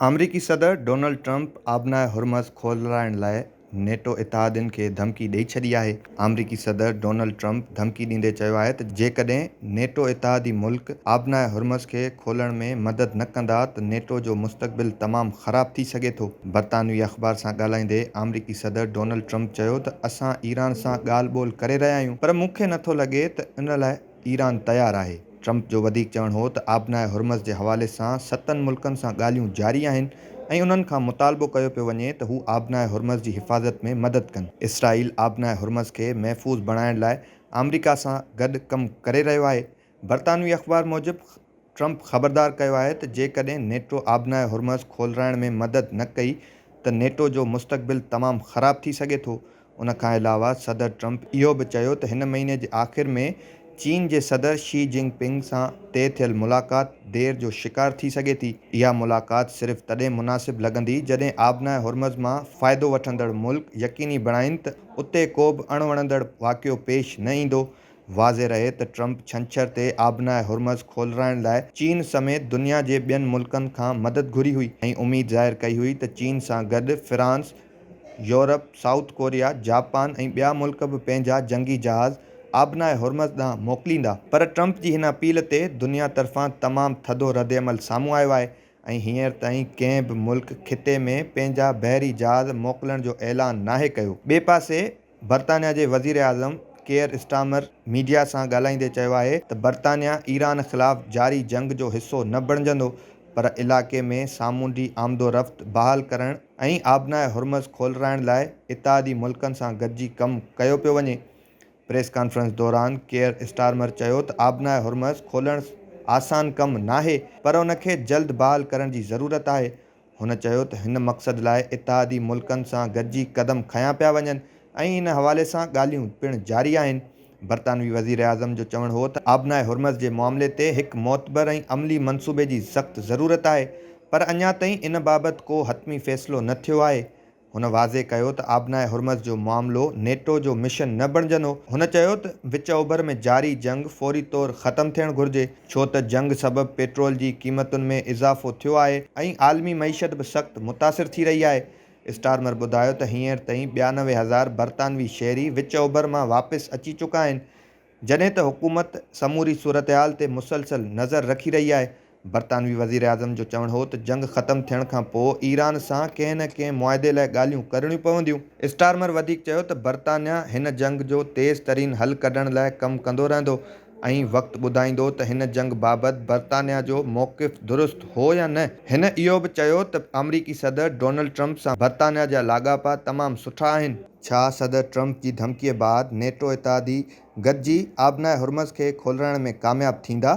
آمريڪي صدر Donald Trump آبنائي Hormuz کولرائڻ لاء نيٽو اتحادين کي ڌمڪي ڏئي ڇڏي آهي. آمريڪي صدر ڊونلڊ ٽرمپ ڌمڪي ڏيندي چيو آهي ته جيڪڏهن نيٽو اتحادي ملڪ آبنائي هرمز کي کولڻ ۾ مدد نه ڪندا ته نيٽو جو مستقبل تمام خراب ٿي سگهي ٿو. برطانوي اخبار سان ڳالهائيندي آمريڪي صدر ڊونلڊ ٽرمپ چيو ته اسان ايران سان ڳالهه ٻولهه ڪري رهيا آهيون پر مون کي نٿو لڳي ته ان لاء ايران تيار آهي. ٽرمپ جو وڌيڪ چوڻ هو ته آبنائي هرمز جي حوالي سان ستن ملڪن سان ڳالهيون جاري آهن ۽ انهن کان مطالبو ڪيو پيو وڃي ته هو آبنائي هرمز جي حفاظت ۾ مدد ڪن. اسرائيل آبنائي هرمز کي محفوظ بڻائڻ لاء آمريڪا سان گڏ ڪم ڪري رهيو آهي. برطانوي اخبار موجب ٽرمپ خبردار ڪيو آهي ته جيڪڏهن نيٽو آبنائي هرمز کولرائڻ ۾ مدد نه ڪئي ته نيٽو جو مستقبل تمام خراب ٿي سگهي ٿو. ان کان علاوه صدر ٽرمپ اهو به چيو ته هن مهيني جي آخر ۾ چين جي صدر شي جنگ پنگ سان طئي ٿيل ملاقات دير جو شڪار ٿي سگهي ٿي. اها ملاقات صرف تڏهن مناسب لڳندي جڏهن آبنائي هرمز مان فائدو وٺندڙ ملڪ يقيني بڻائين ته اتي ڪو به اڻوڻندڙ واقعو پيش نه ايندو. واضح رهي ته ٽرمپ ڇنڇر تي آبنائي هرمز کولرائڻ لاء چين سميت دنيا جي ٻين ملڪن کان مدد گهري هئي ۽ اميد ظاهر ڪئي هئي ته چين سان گڏ France, Europe, South Korea, Japan ۽ ٻيا ملڪ به پنهنجا جنگي جهاز آبنائي هرمز ڏانهن موڪليندا. پر ٽرمپ جي هن اپيل تي دنيا طرفان تمام ٿڌو ردعمل سامهون آيو آهي ۽ هينئر تائين ڪنهن به ملڪ خطي ۾ پنهنجا بحري جهاز موڪلڻ جو اعلان ناهي ڪيو. ٻئي پاسي برطانيا جي وزيراعظم ڪيئر اسٽارمر ميڊيا سان ڳالهائيندي چيو آهي ته برطانيا ايران خلاف جاري جنگ جو حصو نه بڻجندو پر علائقي ۾ سامونڊي آمدورفت بحال ڪرڻ ۽ آبنائي هرمز کولرائڻ لاء اتحادي ملڪن سان گڏجي ڪم ڪيو پيو وڃي. پريس ڪانفرنس دوران ڪيئر اسٽارمر چيو ته آبنائي هرمز کولڻ آسان ڪم ناهي پر ان کي جلد بحال ڪرڻ جي ضرورت آهي. هن چيو ته هن مقصد لاء اتحادي ملڪن سان گڏجي قدم کنيا پيا وڃن ۽ ان حوالي سان ڳالهيون پڻ جاري آهن. برطانوي وزيراعظم جو چوڻ هو ته آبنائي هرمز جي معاملي تي هڪ معتبر ۽ عملي منصوبي جي سخت ضرورت آهي پر اڃا تائين ان بابت ڪو حتمي فيصلو نه ٿيو آهي. هن واضح ڪيو ته آبنائي هرمز جو معاملو نيٽو جو مشن نه بڻجندو. هن چيو ته وچ اوڀر ۾ جاري جنگ فوري طور ختم ٿيڻ گهرجي، ڇو ته جنگ سبب پيٽرول جي قيمتن ۾ اضافو ٿيو آهي ۽ عالمي معيشت به سخت متاثر ٿي رهي آهي. اسٽارمر ٻڌايو ته هينئر تائين 92 هزار برطانوي شهري وچ اوڀر مان واپس اچي چڪا آهن، جڏهن ته حڪومت سموري صورتحال تي مسلسل نظر رکي رهي آهي. برطانوي وزيراعظم جو چوڻ هو ته جنگ ختم ٿيڻ کان پوء ايران سان ڪنهن نه ڪنهن معاهدي لاء ڳالهيون ڪرڻيون پونديون. اسٽارمر وڌيڪ چيو ته برطانيا هن جنگ جو تيز ترين حل ڪڍڻ لاء ڪم ڪندو رهندو ۽ وقت ٻڌائيندو ته هن جنگ بابت برطانيا جو موقف درست هو يا نه. هن اهو به چيو ته آمريڪي صدر ڊونلڊ ٽرمپ سان برطانيا جا لاڳاپا تمام سٺا آهن. ڇا صدر ٽرمپ جي ڌمڪيء بعد نيٽو اتحادي گڏجي آبنائي هرمز کي کولرائڻ ۾ ڪامياب ٿيندا؟